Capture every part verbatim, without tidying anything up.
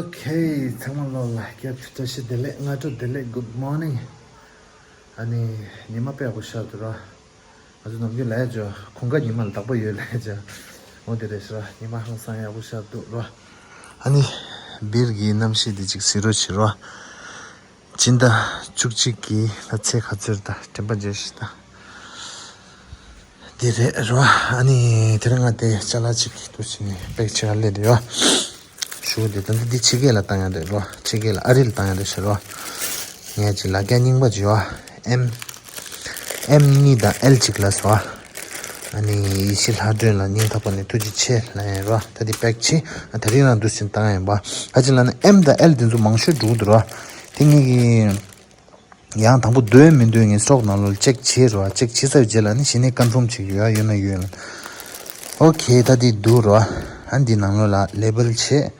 ཨོ་ཁེ། ཚང་མ་ལོ་ལ་སྐྱབས་བཀྲ་ཤིས་བདེ་ལེགས། སྔ་དྲོ་བདེ་ལེགས། Good morning། ཨ་ནི་ཉི་མ་དཔེ་ཡག་པོ་ཤར་འདུག་ར། ང་ཚོ་ནམ་རྒྱུན་ལ་ཡ་ཅོ་ཁོང་ཁ་ཉི་མ་ལ་བདག་པོ་ཡོད་ལ་ཡ་ཅོ། འོ་དེ་རེད་ཤག་ར། ཉི་མ་ཧང་སང་ཡག་པོ་ཤར་འདུག་ར། ཨ་ནི་སྦིར་གྱི་གནམ་གཤིས་དེ་ཅིག་གཟིགས་རོགས་བྱེད་ར། སྤྱི་ཟླ་བཅུ་གཅིག་གི་ལ་ཚེས་ག་ཚོད་ད་དྲན་པ་བརྗེད་ཤག་ད། འདི་རེད་རོ། ཨ་ནི་དེ་རིང་ང་དེ་ཅ་ལག་ཅིག་ཏུ་ཕྱིན་ནས་པེག་བྱེད་ག་སླེབས་དེ་ཡོད། ཞུ་དེ་ད་འདི་འདི་ཕྱི་རྒྱལ་ལ་བཏང་ཡ་རེད་རོ། ཕྱི་རྒྱལ་ལ་ཨ་རི་ལ་བཏང་ཡ་རེད་ཟེར་རོ། ངས་ཅིག་ལག་རྒྱ་རྙིང་པ་ཅིག་ཡོད། ཨེམ་ཨེམ་གཉིས་དང་ཨེལ་གཅིག་ལ་སོ། ཨ་ནི་ཡེ་ཤེས་ལྷ་སྒྲོན་ལ་སྙིང་ཐག་པ་ནས་ཐུགས་རྗེ་ཆེ་ལབ་ཡ་རོ། ད་འདི་པེག་བྱེད། ཨ་དེ་རིང་རང་འདུག་སེ་བཏང་ཡ་ཡིན་པ། ཨ་ཅིག་ལ་ནི་ཨེམ་དང་ཨེལ་དེ་ཚོ་མང་ཤོས་འགྲོ་གི་འདུག་རོ། དེ་ངེད་ཀྱི། ཡང་དང་པོ་འདོན་མི་འདོན་ངས་སི་ཊོག་ནང་ལོགས་ལ་ཅེག་བྱེད་རོ། ཅེག་བྱེད་ཚར་བའི་རྗེས་ལ་ནི་གཞི་ནས་ཀོན་ཕོམ་བྱེད་ཀྱི་ཡོད། ཡོད་ན་ཡོད་ལ། ཨོ་ཁེ། ད་འདི་འདུག་རོ། ཨ་འདི་ནང་ལོགས་ལ་ལེ་བལ་བྱེད།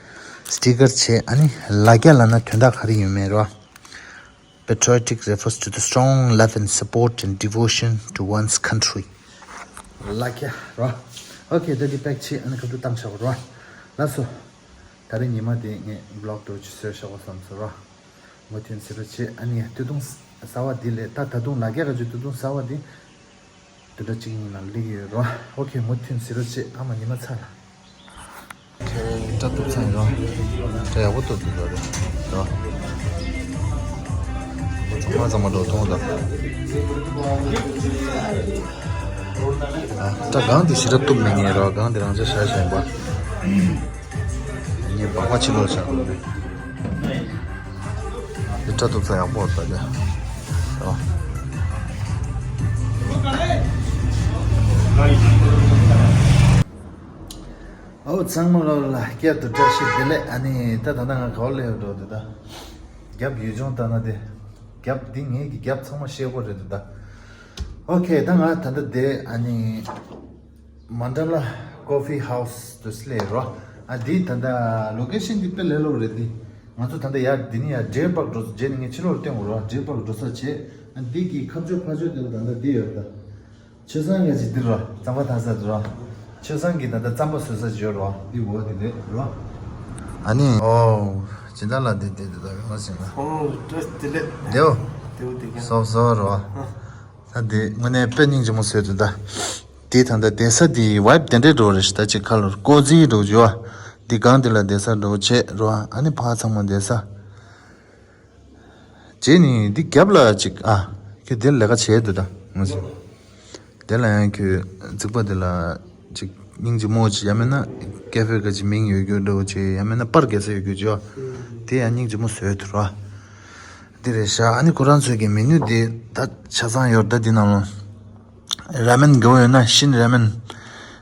སི་ཊི་ཀར་བྱེད། ཨ་ནི་ལ་རྒྱ་ལབ་ན་དོན་དག་ག་རེ་ཡོད་མེད་རོ། Patriotic refers to the strong love and support and devotion to one's country. ལ་རྒྱ་རོ། ཨོ་ཁེ། ད་འདི་པེག་བྱེད། ཨ་ནི་ཁ་ཐུག་བཏང་བཞག་རོ། ལགས་སོ། ད་རེས་ཉི་མ་དེ་ངས་བི་ལོག་འདྲ་བོ་ཅིག་བཟོས་བཞག་པ་བསམ་སོང་རོ། མུ་མཐུད་ཟེར་རོ་བྱེད། ཨ་ནི་སྟོད་ཐུང་གསར་པ་འདི་ལས་ད་ད་དུང་ལ་རྒྱ་ག་ཅིག་སྟོད་ཐུང་གསར་པ་འདི་དུ་འདྲ་གཅིག་གཉིས་ནང་སླེབས་ཡོད་རོ། ཨོ་ཁེ། མུ་མཐུད་ཟེར་རོ་བྱེད། ཨ་མ་ཉི་མ་ཚ་ལ། ཁེ། སྐྲ་གཏུབ་ཚར་ཡིན་རོ། སྐྲ་ཡག་པོ་གཏུབ་འདུག་རོ། རོ། ཚང་མ་ཚང་མ་འགྲོ་མཐོང་དང་། ཨ་སྐྲ་སྒང་འདི་ཞེ་དྲག་གཏུབ་མི་ཉན་རོ། སྒང་འདི་རང་ཅག་བཞག་བཞག་ཡིན་པ། ངས་སྦག་སྦག་ཕྱི་ལོགས་བཞག་དགོས་རེད། འདི་སྐྲ་གཏུབ་ས་ཡག་པོ་རེད་ད་ལྟ། ཨོ་ཚང་མ་ལོ་ལ་སྐྱབས་དང་བཀྲ་ཤིས་བདེ་ལེགས། ཨ་ནི་ད་ད་ལྟ་ང་ག་པར་སླེབས་འགྲོ་འདུག་ད། རྒྱབ་ཡུལ་ལྗོངས་ལྟ་ན་དེ། རྒྱབ་འདི་ངེད་ཀྱི་རྒྱབ་ཚང་མ་ཤེལ་སྒོ་རེད་འདུག་ད། ཨོ་ཁེ། ད་ང་ད་ལྟ་དེ་ཨ་ནི། མན་ཌ་ལ་ཀོ་ཕི་ཧའུ་སི་དུ་སླེབས་རོ། ཨ་འདི་ད་ལྟ་ལོ་ཀེ་ཤན་འདི་དཔེ་ལས་སླ་པོ་རེད་འདི། ང་ཚོ་ད་ལྟ་ཡར་འདི་ནས་ཡར་ཌི་ཨར་པཱརྐ་འགྲོ་ས། རྗེས་ནས་ངས་ཕྱི་ལོགས་ལ་སྟོན་དགོས་རོ། ཌི་ཨར་པཱརྐ་འགྲོ་ས་བྱས། ཨ་འདི་གི་ཁ་ཕྱོགས་ཕར་ཕྱོགས་དེ་ལ་ད་ལྟ་འདི་ཡོད་ད། ཆོས་བཟང་གི་ཅིག་འདི་རོ། རྩམ་པ་འཐག་ས་འདི་རོ། ཆོས་བཟང་གི་ད་ལྟ་རྩམ་པ་བཟོ་ས་ཅིག་ཡོད་རོ། འདི་འོ་འདི་རེད་རོ། ཨ་ནི་ཨོ་སྦྱིན་བདག་ལགས་འདི་འདི་འདི་ད་ཡོང་ཟིན་ལ། ཨོ་བཀྲ་ཤིས་བདེ་ལེགས། དེའོ། དེའོ་དེ་ག་སོབ་སོབ་རོ། ཨ། ད་འདི་དངོས་གནས་དཔེ་སྙིང་རྗེ་མོ་བཟོས་འདུག་ད། དེ་ད་ལྟ་བསྡད་ས་དེ་ཝའིབ་དེ་འདྲས་འགྲོ་རེད་ཤག་ད་ཅིག་ཁ་ལོར་ཀོ་ཛི་འགྲོ་རྒྱུ་བ། འདི་སྒང་འདི་ལ་བསྡད་ས་འགྲོ་བྱེད་རོ། ཨ་ནི་ཕར་ཚང་མ་བསྡད་ས། རྗེས་ནི་འདི་རྒྱབ་ལ་ཅིག་ཨ། ཁྱོད་འདིར་ལས་ཀ་བྱས་འདུག་ད་ངོ་ཤེས། དེ་ལ་ཡང་ཁྱོད་རྩིག་པ་འདི་ལ་ཅིག་སྙིང་རྗེ་མོ་ཅིག་ཡང་མིན་ན་ཀེ་ཧྥེ་ག་ཅིག་མིང་ཡོད་རྒྱུ་འདྲ་བོ་ཅིག་ཡང་མིན་ན་པར་རྒྱག་ས་ཡོད་རྒྱུ་ཅིག་ཡོད། དེ་ཡང་སྙིང་རྗེ་མོ་བཟོས་འདུག་རོ། འདི་རེད་ཤག་ཨ་ནི་ཁོ་རང་ཚོའི་གི་མེ་ནུ་དེ་ད་ཆ་ཚང་ཡོད་རེད་ད་འདི་ནང་ལོ། ར་མེན་དགའ་པོ་ཡོད་ན་ཤིན་ར་མེན།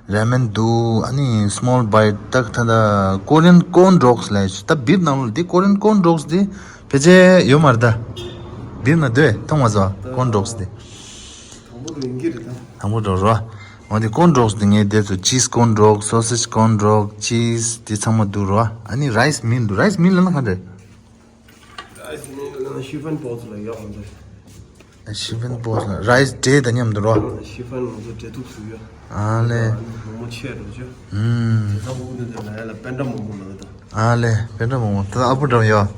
ར་མེན་འདུག་ཨ་ནི་སི་མོལ་བའིཊ་ད་ད་ད་ཀོ་རི་ཡན་ཀོརན་ཌོག་སི་ལབ་ཡོད་ད། སྦིར་ནང་ལོ་འདི་ཀོ་རི་ཡན་ཀོརན་ཌོག་སི་འདི་ཕལ་ཆེར་ཡོད་མ་རེད་ད། སྦིར་ནང་སྡོད་མཐོང་མ་སོང་ཀོརན་ཌོག་སི་འདི། དང་པོ་རིང་གི་རེད་ད། དང་པོ་འགྲོ་རོ། འོ་འདི་ཀོརན་ཌོག་སི་འདི་ངས་བསྡད་ཚོ་ཅིས་ཀོརན་ཌོག་སོ་སེ་ཇི་ཀོརན་ཌོག་ཅིས་འདི་ཚང་མ་འདུག་རོ། ཨ་ནི་རའི་སི་མིལ་འདུག་རའི་སི་མིལ་ལབ་ན་ག་འདྲ། རའི་སི་མིལ་ལབ་ན་ཤི་ཧྥན་པོ་ཙི་ལ་ཡོད་ཧམ་ད། ཤི་ཧྥན་པོ་ཙི་ལ་རའི་སི་ཌེ་དང་མཉམ་དུ་རོ། ཤི་ཧྥན་ང་ཚོ་འབྲས་ཐུག་བཟོས་ཡོད། ཨ་ལེ། ཨ་ནི་མོག་མོག་ཆེ་རུ་ཅོ། ཨུམ། དེ་ཚོ་འུ་དེ་དེ་ལ་ཡ་ལ་པེན་ཌ་མོག་མོག་ལ་ད། ཨ་ལེ་པེན་ཌ་མོག་མོག་ད་ཨ་པུ་འགྲམ་ཡོད།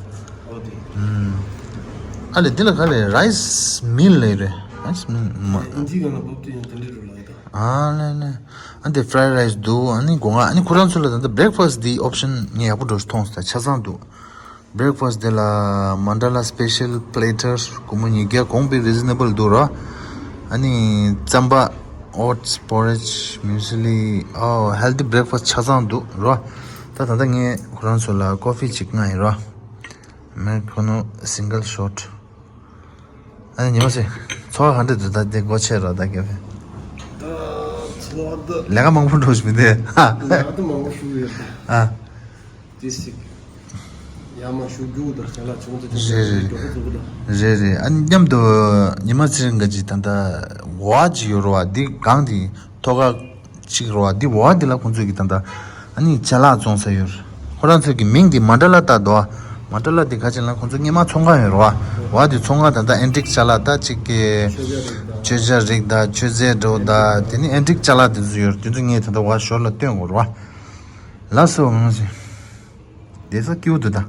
ཨོ་དེ། ཨུམ། ཨ་ལེ་འདི་ལ་ག་ལེ་རའི་སི་མིལ་ལབ་རེད། རའི་སི་མིལ་མ། ཨིན་ཇི་གང་ལ་བབས་དུས་ཡང་དེ་འདྲ་རུ་ལ་ད། ཨ་ལེ་ལེ། ཨ་འདི་ཧྥ་རའི་རའི་སི་འདུག་ཨ་ནི་སྒོ་ང་ཨ་ནི་ཁོ་རང་ཚོ་ལ་ད་ལྟ་བྷི་རེག་ཕ་སི་ཊི་འདི་ཨོབ་ཤན་ངས་ཡག་པོ་འགྲོ་མཐོང་སོང་ད་ཆ་ཚང་འདུག་བྷི་རེག་ཕ་སི་ཊི་དེ་ལ་མན་ཌ་ལ་སི་པེ་ཤལ་པི་ལེ་ཊར་སྒོར་མོ་ཉིས་བརྒྱ་གོང་དཔེ་རི་ཛི་ནེ་བལ་འདུག་ར། ཨ་ནི་རྩམ་པ་ཨོ་ཊི་སི་པོ་རི་ཇི་མུ་སི་ལི་ཨོ་ཧེལ་ཐི་བྷི་རེག་ཕ་སི་ཊི་ཆ་ཚང་འདུག་ར། ད་ད་ལྟ་ངས་ཁོ་རང་ཚོ་ལ་ཀོ་ཕི་ཅིག་མངགས་ཡིན་ར། ཨ་མེ་རི་ཁ་ནོ་སིང་གལ་ཤོཊ། ཨ་ནི་ཉི་མ་ཟེར། འཚོ་བ་ག་འདྲ་འདུག་ད་དེ་སྒོ་ཕྱེ་རོགས་ད་ཀེ་ཧྥེ། ད་འཚོ་བ་ད། ལས་ཀ་མང་པོ་འགྲོ་བཞིན་མི་འདུག་ཨ། ལས་ཀ་ད་མང་པོ་ཞུ་ཡོད་ད། ཨ། ཏི་སི་ཅིག་ཡ་མ་ཞུ་རྒྱུ་ད་ཞལ་ལག་ཆུང་ཙག་ཅིག་རེད་རེད། མགྱོགས་པོ་རྫོགས་གི་ད། རེད་རེད། ཨ་ནི་མཉམ་དུ་ཉི་མ་ཚེ་རིང་ག་ཅིག་ད་ད་ཝ་ཅིག་ཡོད་རོགས་ཨ། འདི་གང་དེ་ཐོག་ཁ་གཅིག་རོ། འདི་འོ་འདི་ལ་ཁོང་ཚོས་ཀྱི་ད་ལྟ་ཨ་ནི་ཅ་ལག་བཙོང་ས་ཡོད། ཁོ་རང་ཚོས་ཀྱི་མིང་འདི་མན་ཌ་ལ་ལྟ་དོ། མན་ཌ་ལ་འདི་ཁ་ཅིག་ལ་ཁོང་ཚོ་སྔོན་མ་ཚོང་ཁང་ཡོད་རོ། འོ་འདི་ཚོང་ཁང་ད་ལྟ་ཨེན་ཊིག་ཅ་ལག་ད་ཅིག་གི་མཆོད་ཆ་རིགས་ད་མཆོད་རྫས་འགྲོ་ད་དེ་ནི་ཨེན་ཊིག་ཅ་ལག་དེ་ཚོ་ཡོད། དེ་ཚོ་ངས་ད་ལྟ་འོ་ཞོར་ལ་སྟོན་དགོས་རོ། ལགས་སོ་ང་ཚོ་བསྡད་ས་སྐྱིད་པོ་འདུག་ད།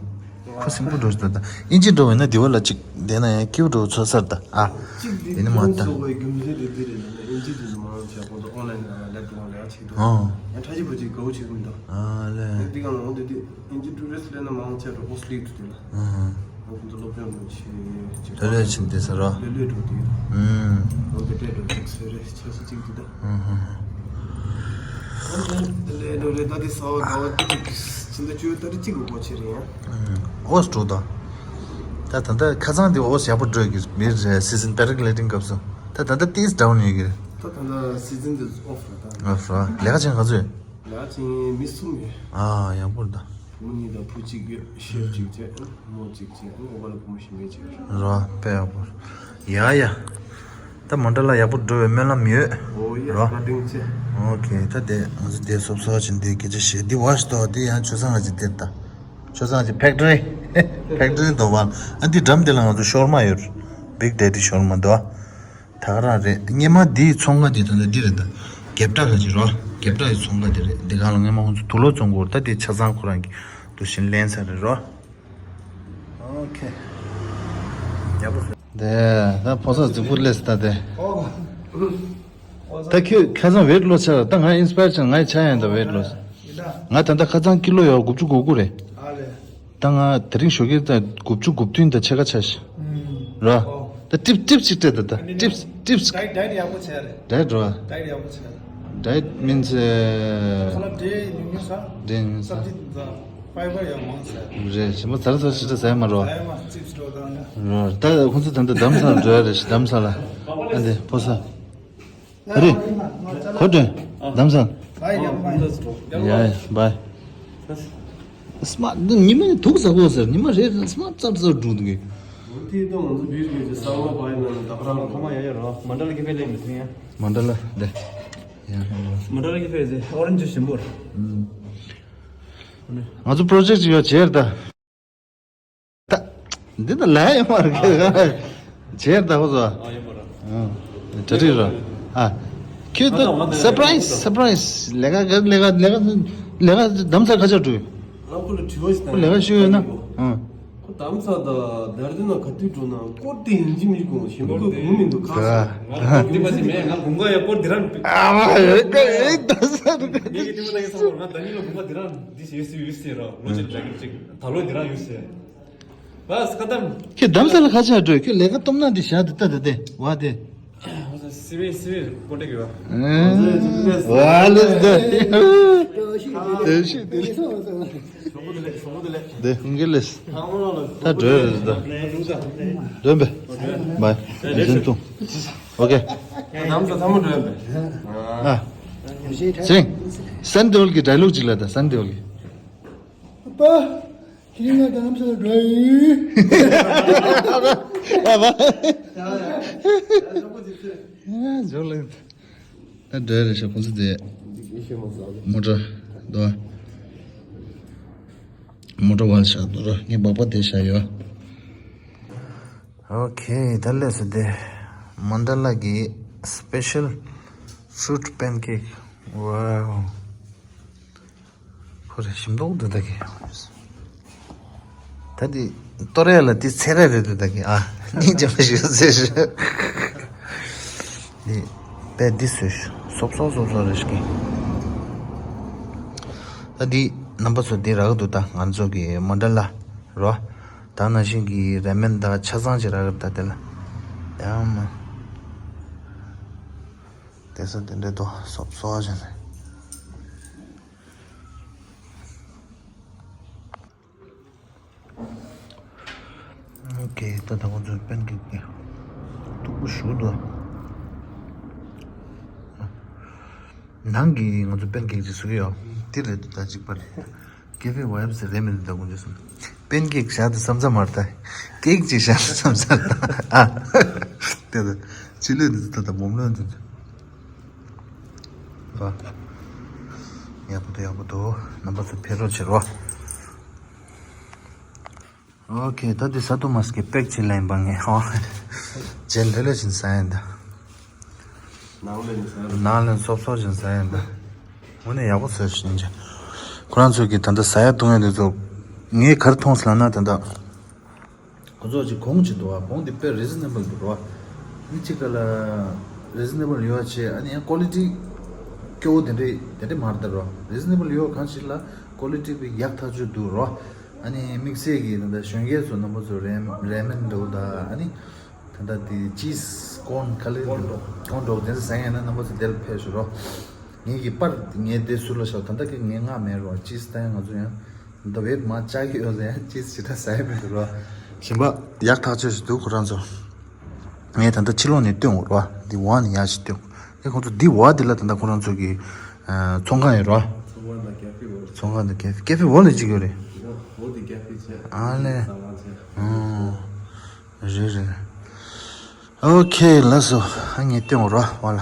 ཁོ་སིམ་པོ་འགྲོ་ཞིག་ད་ད་ཨིན་ཇི་འགྲོ་བས་ན་དེ་བ་ལ་ཅིག་བསྡད་ན་ཡང་སྐྱིད་པོ་འགྲོ་ཚོད་སར་ད་ཨ། གཅིག་འདི་དེ་ནི་མ་ད་སོགས་པའི་རྒྱུ་མཚན་དེ་འདི་རེད་ན་ཨིན་ཇི་དེ་ཚོ་མང་ཆེ་ཁོང་ཚོ་ཨོན་ལན་ནང་ལ་ལེབ་ཀྲོང་ལས་ཆེད་དུ་ཨ་ཡང་ཁྲ་ཆེ་བོ་ཅིག་དགའ་བོ་བྱེད་ཀྱི་མི་འདུག་ཨ་ལས། འདི་གང་ལ་འོང་དེ་དེ་ཨིན་ཇི་ཊུ་རི་སི་ཊི་ལས་ན་མང་ཆེ་འགྲོ་ཁོ་སི་ལིག་ཏུ་དེ་ལ། ཨ་ཁོང་ཚོ་སློབ་སྦྱོང་འགྲོ་ཆེ་ཆེ་ལོས་ལོས་ཕྱིན་བསྡད་ས་རོ། ལོས་ལོས་འགྲོ་དེ། ཨུམ། འོ་དེ་སྤྲད་འགྲོ་ཅིག་སོས་རེད་ཆ་ས་ཅིག་དེ་ད། ཨུམ་ཧུམ། ལས་འགྲོ་རེད་ད་དེ་ས་བ་ཟླ་བ་དེ་ཅིག་ཕྱི་ཟླ་བཅུ་ཏ་རིག་གཅིག་གི་སྒོ་ཕྱེ་རེད་ཡང་། ཨུམ། ཨོ་སི་འགྲོ་ད། ད་ད་ལྟ་ཁ་སང་དེ་ཨོ་སི་ཡག་པོ་འགྲོ་གི་མིར་སི་ཛིན་པེ་ར་གི་ལའི་ཌིང་སྐབས་སུ་ད་ད་ལྟ་ཏིས་ཌའུན་ཡོད་གི་རེད། ད་ད་ལྟ་སི་ཛིན་དེ་ཨོ་ཕ་རེད་ད། ཨོ་ཕ་རེད། ལས་ཀ་བྱེད་ག་ཚོད་ཡོད། ལས་ཀ་བྱེད་མི་གསུམ་ཡོད། ཨ་ཡག་པོ་རེད་ད། བུ་མོ་གཉིས་དང་བུ་གཅིག་ཡོད། ཤེབ་གཅིག་བྱས་མོ་གཅིག་བྱས་ཨོ་བ་ལ་བུ་མོ་ཞིག་མེད་བྱས། རོ་དཔེ་ཡག་པོ། ཡ་ཡ། ད་མོན་ཊ་ལ་ཡག་པོ་འགྲོ་བའི་སྨོན་ལམ་ཡོད། ཨོ་ཡ་རོ། བཀའ་དྲིན་ཆེ། ཨོ་ཁེ་ད་དེ་ང་ཚོ་དེ་སོབ་སོ་ཅིན་དེ་སྐད་ཆ་བཤད་དེ་བ་ཞིག་ཏོ་དེ་ཡང་ཆོས་སང་ང་ཅིག་དེ་ད། ཆོས་སང་ཅིག་ཕེག་ཊ་རི། ཕེག་ཊ་རི་དོ་བ། ཨ་འདི་འགྲམ་དེ་ལ་ང་ཚོ་ཤོར་མ་ཡོད། བིག་ཌེ་ཌི་ཤོར་མ་དོ། ད་ག་རང་རེད། སྔོན་མ་འདིའི་ཚོང་ཁང་འདི་ད་ལྟ་འདི་རེད་ད། རྒྱབ་བྲག་ག་ཅིག་རོ། རྒྱབ་བྲག་གི་ཚོང་ཁང་འདི་རེད། འདི་གང་ལ་སྔོན་མ་ཁོང་ཚོ་དུག་ལོག་བཙོང་གི་ཡོད་རེད། ད་འདི་ཆ་ཚང་ཁོ་རང་གི་འདུག་བཞིན་ལེན་ས་རེད་རོ། ཨོ་ཁེ། ཡག་པོ་བཟོས། དེ་ད་ཕོ་གསར་རྫིག་པོ་སླེབས་སོང་ད་དེ། ད་ཁྱོད་ཁ་སང་ཝེཊ་ལོ་སི་ཆགས་ད་ང་ཨིན་སི་པ་ཡར་བྱུང་། ང་ཡི་ཆགས་ཡང་ད་ཝེཊ་ལོ་སི། ང་ད་ལྟ་ཁ་སང་ཀི་ལོ་ཡོད་དགུ་བཅུ་གོ་དགུ་རེད། ད་ང་དེ་རིང་ཞོགས་ཀས་ད་དགུ་བཅུ་གོ་བདུན་ད་ཕྱེད་ཀ་ཆགས་ཤག་ར། ད་ཊིབ་ཊིབ་ཅིག་སྤྲད་ད་ད་ཊིབ་ཊིབ། ཌའེ་ཊི་ཌའེ་ཊི་ཡག་པོ་བྱས་རེད། ཌའེ་ཊི་ར། ཌའེ་ཊི་ཡག་པོ་བྱས་རེད། ཌའེ་ཊི་མིན་སི། ཁ་ལག་འབྲས་ཉུང་ཉུང་ཟ། འབྲས་ཉུང་ཉུང་ཟ། སབ་ཇི་དང་ཕའི་བར་ཡང་མང་ཟ། རེད། ཞིམ་པོ་ཚར་ཚར་ཞིག་ད་ཟ་ཡ་མ་རོ། ཟ་ཡ་མ་ཅིབ་སི་འགྲོ་དང་ན། རོ། ད་ཁོང་ཚོ་ད་ལྟ་རྡ་རམ་ས་ལ་འགྲོ་ཡ་རེད་ཤག་རྡ་རམ་ས་ལ། ཨ་འདི་ཕོ་གསར། ཨ་རེད། ག་པར་འགྲོ། རྡ་རམ་ས་ལ། ཡ་ཡ་བའི། སྨ་འདི་ཉི་མ་ནི་དུག་ཟ་གོ་ཟེར། ཉི་མ་རེ་རེ་སྨ་ཙར་ཙར་འགྲོ་འདུག་གི། ཁོ་མ་ཡ་ཡ་རོ། མོན་ཊ་ལ་གི་ཕེ་ལེ་མི་ཐུང་ཡ། མོན་ཊ་ལ་འདི། ཡ། མོན་ཊ་ལ་གི་ཕེ་ཟེར་ཨོ་རེན་ཇི་ཞིམ་པོ་རེད། ང་ཚོ་པྲོ་ཇེཀ་ཅིག་ཡོད་བྱས་རེད་ད། ད། འདི་ད་ལས་ཡོད་མ་རེད། བྱས་རེད་ད་ཁོ་ཚོ། ཨ་ཡོད་མ་རེད། ཨ། གྲ་སྒྲིག་རོ། ཨ། ཁྱོད་ད་སར་པ་རའི་སི་སར་པ་རའི་སི། ལས་ཀ་ག་ལས་ཀ་ལས་ཀ་ལས་ཀ་རྡ་རམ་ས་ལ་ཁ་ཆག་འགྲོ། ང་ཁོ་ལ་དྲི་བ་ཞིག་ཁོ་ལས་ཀ་ཤོད་ཡོད་ན། ཨ། ཁོ་རྡ་རམ་ས་དང་དེ་ར་དུན་ན་ག་དུས་འགྲོ་ན་སྐོར་དེ་ཡིན་གཅིག་མིན་གཅིག་གོ་ཞིམ་པོ་གོ་མི་འདུག་ཁ་ས། ང་འདི་མ་ཟིན་མེད། ང་དགུན་ཁ་ཡ་སྐོར་འདི་རང་། ཨ་མ་ཡོད་ཀ་ཡོད་རྡ་རམ་ས་རུ་ཀ་ངེད་ཀྱི་ལྟད་མོ་ལྟ་མཁན་ཚང་མ་ང་ཟླ་གཉིས་ལ་དགུན་ཁ་འདི་རང་འདི་ཡོད་སྲིད་ཡོད་སྲིད་ར་ལོ་གཅིག་ལ་གཅིག་ད་ལོ་འདི་རང་ཡོད་སྲིད། བས་ཁ་དམ། ཁྱེད་རྡ་རམ་ས་ལ་ཁ་ཆག་འགྲོ། ཁྱོད་ལས་ཀ་སྟོབས་ན་འདི་བཞག་འདི་ལྟ་འདི་དེ་བ་དེ། སི་ཝེ་སི་ཝེ་ཀོན་ཊེག་ཡོད། ཨ་ལེ་འདི། དེ་ཤི་དེ། དེ་ཧུང་གི་ལེས། ད་འགྲོ་རེད་ད། འགྲོ་འབད། བའི། ཨ་ཟིན་ཏུ། ཨོ་ཁེ། ཨ། ཚེ་རིང་། སན་དེ་ཝལ་གི་ཌའི་ལོག་ཅིག་ལ་ད་སན་དེ་ཝལ་གི། པ། དེ་རིང་ང་རྡ་རམ་ས་ལ་འགྲོ་ཡིན། ཨ་བ། ཨ་འཇོག་ལ། ད་འདྲ་རེད་ཤག་ཁོང་ཚོ་དེ། མོ་ཊ་དོ། མོ་ཊ་ཝལ་ཤག་དོ་ར་ངའི་སྦག་པ་དེ་ཤག་ཡོད། ཨོ་ཁེ། ད་ལས་སུ་དེ། མོན་ཊ་ལ་གི་སི་པེ་ཤལ་ཕུ་རུ་ཊི་པེན་ཀེག་ཝའོ། ཁོ་རེ་ཞིམ་མདོག་འདི་ད་གི། ད་འདི་ཏོ་རེ་ལ་འདི་ཚེ་རེ་རེད་འདི་ད་གི་ཨ། སྙིང་རྗེ་མ་ཞུ་ཟེར། འདི་པས་འདི་སུ་སོབ་སོབ་སོབ་སོབ་རེ་ཞིག་གི། ད་འདི་རྣམ་པ་ཚོ་འདི་རག་འདུག་ད་ང་ཚོ་གི་མོན་ཊ་ལ་རོ། ད་ནང་བཞིན་གི་ར་མེན་ད་ཆ་ཚང་ཅིག་རག་གི་ད་དེ་ལ། ཡང་མ། དེ་ས་དེ་འདྲེ་དོ་སོབ་སོབ་བྱས་ནས། ཨོ་ཁེ། ད་ད་ཁོང་ཚོའི་པེན་ཀེག་དེ་སྟུག་པོ་ཞུ་འདུག་ནང་གི་ང་ཚོ་པེན་ཀེག་ཅིག་བཟོ་གི་ཡོད། དེ་རེད་འདུག་ད་གཅིག་པ་རེད། ཀེ་ཧྥེ་ཝའི་བྷི་སི་རེད་མི་འདུག་ད་ཁོང་ཚོས་སོང་། པེན་ཀེག་བཞག་དེ་བསམ་ཚར་མ་རེད་ད། ཀེག་ཅིག་བཞག་དེ་བསམ་ཚར་རེད་ད། ཨ། དེ་ད་ཕྱི་ལོས་འདི་ད་ད་སྦོམ་ལོས་འདི། ཨ། ཡག་པོ་འདུག་ཡག་པོ་འདུག་རྣམ་པ་ཚོ་ཕེབས་རོགས་བྱེད་རོགས། ཨོ་ཁེ། ད་འདི་ས་ཏོ་མཱས་ཀྱི་པེག་ཅིག་ལེན་པ་ངས་ཧོ། རྗེས་ལོས་ལོས་ཕྱིན་ཟ་ཡིན་ད། ནང་ལ་ནི་ཟ་ཡ། ནང་ལ་ནི་སོབ་སོབ་ཅིག་ཟ་ཡིན་ད། དངོས་གནས་ཡག་པོ་བཟོས་ཤིང་ཅི། ཁོ་རང་ཚོ་གི་ད་ལྟ་ཟ་ཡ་བཏུང་ཡ་འདི་ཚོ། ངས་ག་རེ་མཐོང་སོང་ལབ་ན། ད་ལྟ་ཁོ་ཚོ་ཅིག་གོང་ཅིག་འདུག་བ། གོང་དེ་དཔེ་རི་ཛི་ནེ་བལ་འདུག་རོ། མི་གཅིག་ག་ལ་རི་ཛི་ནེ་བལ་ཡོད་བྱས། ཨ་ནི་ཡང་ཀོ་ལི་ཊི་སྐྱོ་བོ་དེ་འདྲས་དེ་འདྲས་མ་རེད་ད་རོ། རི་ཛི་ནེ་བལ་ཡོད་གང་ཞིག་ལ་ཀོ་ལི་ཊི་དཔེ་ཡག་ཐག་ཆོད་འདུག་རོ། ཨ་ནི་དམིགས་བསལ་གྱི་ད་ལྟ་གཞོན་སྐྱེས་ཚོ་རྣམ་པ་ཚོ་རེ་རེ་མན་འདྲ་བོ་དང་། ཨ་ནི་ད་ལྟ་དེ་ཅིས་ཀོན་ག་ལེ་ཀོན་ཌོག་ཀོན་ཌོག་དེ་ཚོ་ཟ་ཡ་ན་རྣམ་པ་ཚོ་དེར་ཕེབས་ཤོག་རོ། ངེད་ཀྱི་པར་ངས་དེ་ཟུར་ལ་བཞག་ད་ལྟ་གི་ངས་མངགས་མེད་རོ། ཅིས་ད་ཡང་ང་ཚོ་ཡང་ད་བེད་མ་བཅག་གི་ཡོད་ཟེར་ཡང་ཅིས་ཇི་ལྟར་ཟ་ཡ་མི་འདུག་རོ། ཞིམ་པ་ཡག་ཐག་ཆོད་ཞིག་འདུག་ཁོ་རང་ཚོ། ངས་ད་ལྟ་ཕྱི་ལོགས་ནས་སྟོན་དགོས་རོ། འདི་བ་ནས་ཡར་ཞིག་སྟོན་དགོས། ཁོ་ཚོ་འདི་བ་འདི་ལ་ད་ལྟ་ཁོ་རང་ཚོ་གི་ཨ་ཚོང་ཁང་ཡོད་རོ། ཚོང་ཁང་དང་ཀེ་ཧྥེ་འོ། ཚོང་ཁང་དང་ཀེ་ཧྥེ། ཀེ་ཧྥེ་འོ་ལ་གཅིག་ཡོད་རེད། འོ་འདི་ཀེ་ཧྥེ་བྱས། ཨ་ལེ། ཟ་ཁང་བྱས། ཨོ། རེད་རེད། ཨོ་ཁེ། ལགས་སོ། ཨ་ངས་སྟོན་རོ་བ་ལ།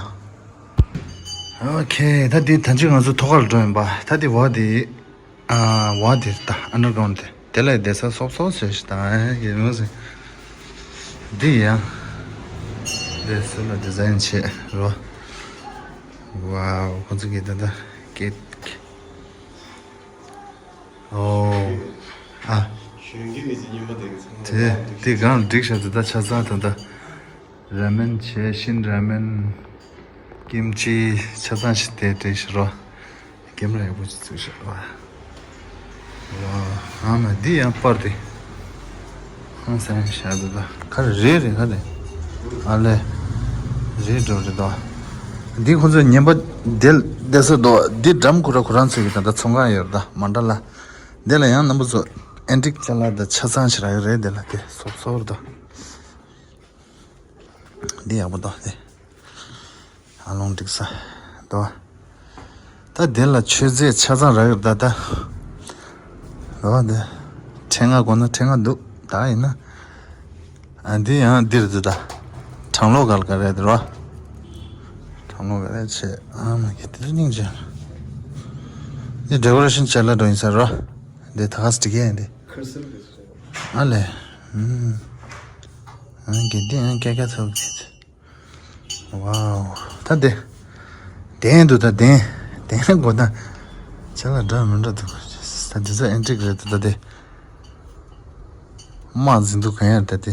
ཨོ་ཁེ། ད་འདི་ད་ཅི་ང་ཚོ་ཐོག་ཁར་འགྲོ་ཡིན་པ། ད་འདི་བ་འདི་ཨ་བ་འདི་ད་ཨན་ཌར་གྷ་རའུན་ཌི་དེ་དེ་ལ་བསྡད་ས་སོབ་སོབ་བྱས་ཤིག་དང་ཡེ་མོ་ཟིག་འདི་ཡང་འདི་སུ་ལ་ཌི་ཛའིན་བྱས་རོ། ཝའོ། ཁོ་ཚོ་གི་ད་ད་སྐད། ཨོ། ཨ། གཞོན་སྐྱེས་མི་ཚེ་སྙན་པོ་དེ་གི་ཚང་མ་དེ་དེ་སྒང་ལ་བསྒྲིགས་བཞག་དེ་ད་ཆ་ཚང་ད་ད་ར་མེན་བྱས། ཤིན་ར་མེན། ཀིམ་ཅི་ཆ་ཚང་ཞིག་དེ་བསྒྲིགས་བཞག་རོ། ཀེམ་ར་ཡག་པོ་ཅིག་བཙུགས་བཞག་རོ། ཝ། ཨ་མ་འདི་ཡང་པར་དེ། ཧང་སང་ཤ་འདུག་ད། ག་རེ་རེད་རེད་ག་རེ། ཨ་ལེ། རེད་འགྲོ་རེད་དོ། འདི་ཁོ་ཚོས་ཉན་པ་དེ་བསྡད་ས་འདུག་འདི་འགྲམ་ཁོ་ར་ཁོ་རང་ཚོའི་གི་ད་ལྟ་ཚོང་ཁང་ཡོད་རེད་ད། མན་ཌ་ལ། འདི་ལ་ཡང་རྣམ་པ་ཚོ་ཨེན་ཊིག་ཅ་ལག་ད་ཆ་ཚང་ཞིག་རག་གི་རེད། འདི་ལ་དེ་སོབ་སོབ་རེད་དོ། འདི་ཡག་པོ་འདུག་སྟེ། ཨ་ལོང་འགྲིག་ས་འདུག་ད་འདི་ལ་མཆོད་རྫས་ཆ་ཚང་རག་ཡོད་ད་ད། འདུག་འདི། ཕྲེང་བ་དགོས་ན་ཕྲེང་བ་འདུག་ད་ཡིན་ན། ཨ་འདི་ཡང་འདིར་འདུག་ད། གྲང་གློག་ག་ལ་ག་རེ་འདུག་རོ། གྲང་གློག་ག་རེ་ཆེ། ཨ་མ་གི་དེ་སྙིང་རྗེ། འདི་ཌེ་ཀོ་རེ་ཤན་བྱས་ལ་འགྲོ་ཡིན་ས་རོ། འདི་ད་ག་སི་འགྲིག་གི་ཡིན་འདི། ཨ་ལེ། ཨུམ། ཨང་གི་འདི་ཡང་སྐད་ཆ་ཐོབ་གི། ཝའོ། ད་དེ། དེན་འདུག་ད་དེན། དེན་དགོས་ད། ཅ་ལག་འདྲ་མི་འདྲ་འདུག་ད་འདི་ཚོ་ཨེན་ཊིག་རེད་ད་དེ། དམག་འཛིན་འདུག་གང་ཡང་ད་དེ། འདི་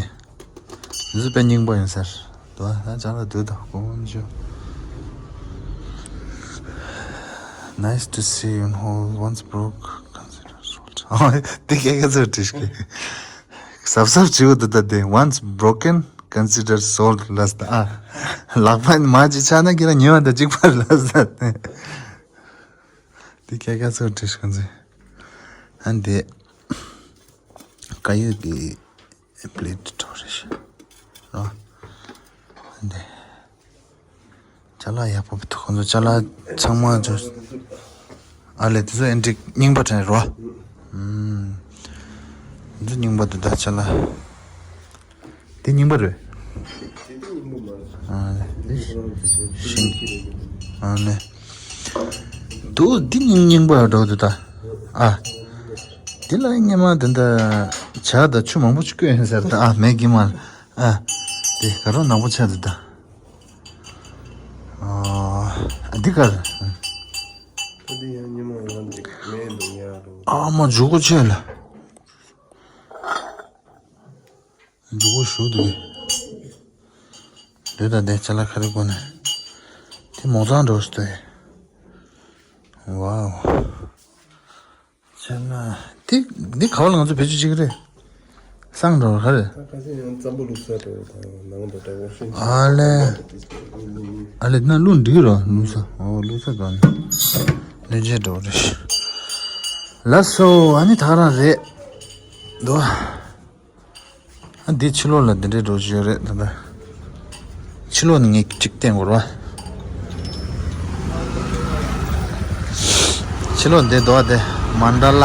ཚོ་དཔེ་རྙིང་པ་ཡིན་ཟེར། འདུག་ད་ཅ་ལག་འདུག་ད་དགོངས་ཞུ། Nice to see you in whole. Once broke, consider sold. འདི་སྐད་ཀ་ཚོད་བྲིས་ཀྱི། གཟབ་གཟབ་བྱེད་འོ་ད་ད་དེ། Once broken, consider sold ལབ་ས། ཨ། ལག་པ་མ་ཅིག་ཆག་ན་ཁྱེད་རང་ཉེ་བ་དང་གཅིག་པ་ལབ་ས། འདི་སྐད་ཀ་ཚོད་བྲིས་ཁོང་ཚོས། ཨ་འདི། དཀར་ཡོལ་གྱི་པི་ལེ་ཊི་འདྲ་བོ་རེད་ཤག་ཨ་འདི། ཅ་ལག་ཡག་པོ་འདུག་ཁོང་ཚོ་ཅ་ལག་ཚང་མ་ཚོ། ཨ་ལེ་དེ་ཚོ་ཨེན་ཊིག་རྙིང་པ་དྲན་རོ། ཨུམ། འདི་རྙིང་པ་འདུག་ད་ཅ་ལག་དེ་རྙིང་པ་རེད། དེ་དེ་རྙིང་པ་མ་རེད། ཨ་ལེ། དེ་ཤིང་། ཨ་ལེ། འདུག་འདི་རྙིང་རྙིང་པ་འདྲ་འདུག་ད། ཨ། འདི་ལ་སྔོན་མ་དེ་འདྲ་ཇ་དང་ཆུ་མང་པོ་ཅིག་བསྐོལ་ཡིན་ཟེར་ད། ཨ་མེ་གི་མ། ཨ། དེ་ག་རང་ནག་པོ་ཆགས་འདུག་ད། ཨ། འདི་གར། ད་འདི་ཡང་ཉི་མ་ཡང་འདི་མེད་འདུག་ཡ་རུ། ཨ་མ་འཇུག་གོ་ཆེ་ལ། འཇུག་གོ་ཞུ་འདུག་འདི་ད་འདི་ཅ་ལག་ཁ་རི་གོ་ནས། དེ་མོ་ཚང་འགྲོ་སྟེ། ཝའོ། ཅ་ལག་དེ་འདི་ག་བ་ལ་ང་ཚོ་བེད་སྤྱོད་བྱེད་ཀྱི་རེད། སང་འགྲོ་བ་ག་རེ། ད་ཁ་སང་ཡང་རྩམ་པ་བླུགས་ས་འགྲོ་དང་ནང་དུ་འདྲ་བོ་ཤིན། ཨ་ལེ། ཨ་ལེ་ན་བླུགས་འགྲིག་རོ་བླུགས་ས། ཨོ་བླུགས་ས་དང་ནི། ལེན་བྱེད་འགྲོ་རེད། ལགས་སོ། ཨ་ནི་ད་རང་རེད་དོ། ཨ་འདི་ཕྱི་ལོགས་ལ་འདི་འདྲའི་འགྲོ་བཞིན་ཡོད་རེད་ད་ལྟ། ཕྱི་ལོགས་ནས་ངས་གཅིག་བསྟན་དགོས་རེད་བ། ཕྱི་ལོགས་འདི་འདུག་བ་དེ། མན་ཌ་ལ།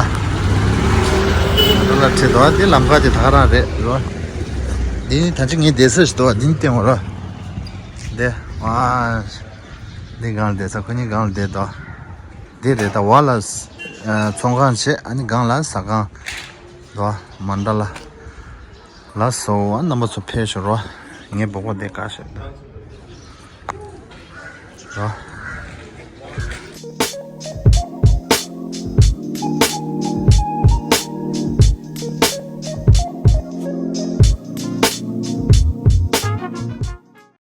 མན་ཌ་ལ་ཁྲིད་འདུག་བ། འདི་ལམ་ཁ་དེ་ད་ག་རང་རེད་རོ། འདི་ད་ཅི་ངས་བསྡད་ས་ཞིག་འདུག་བ། འདི་ནས་བསྟན་དགོས་རེད་བ། འདི། ཨ། འདི་སྒང་ལ་བསྡད་ས། ཁོ་གཉིས་སྒང་ལ་བསྡད་འདུག་བ། འདི་རེད་ད། བ་ལ། ཨ། ཚོང་ཁང་བྱས། ཨ་ནི་སྒང་ལ་ཟ་ཁང་། འདུག་བ། མན་ཌ་ལ། ལགས་སོ། ཨ་རྣམ་པ་ཚོ་ཕེབས་ཤོག་རོ། ངའི་སྦུག་པ་འདི་བཀག་བཞག་ད། རོ།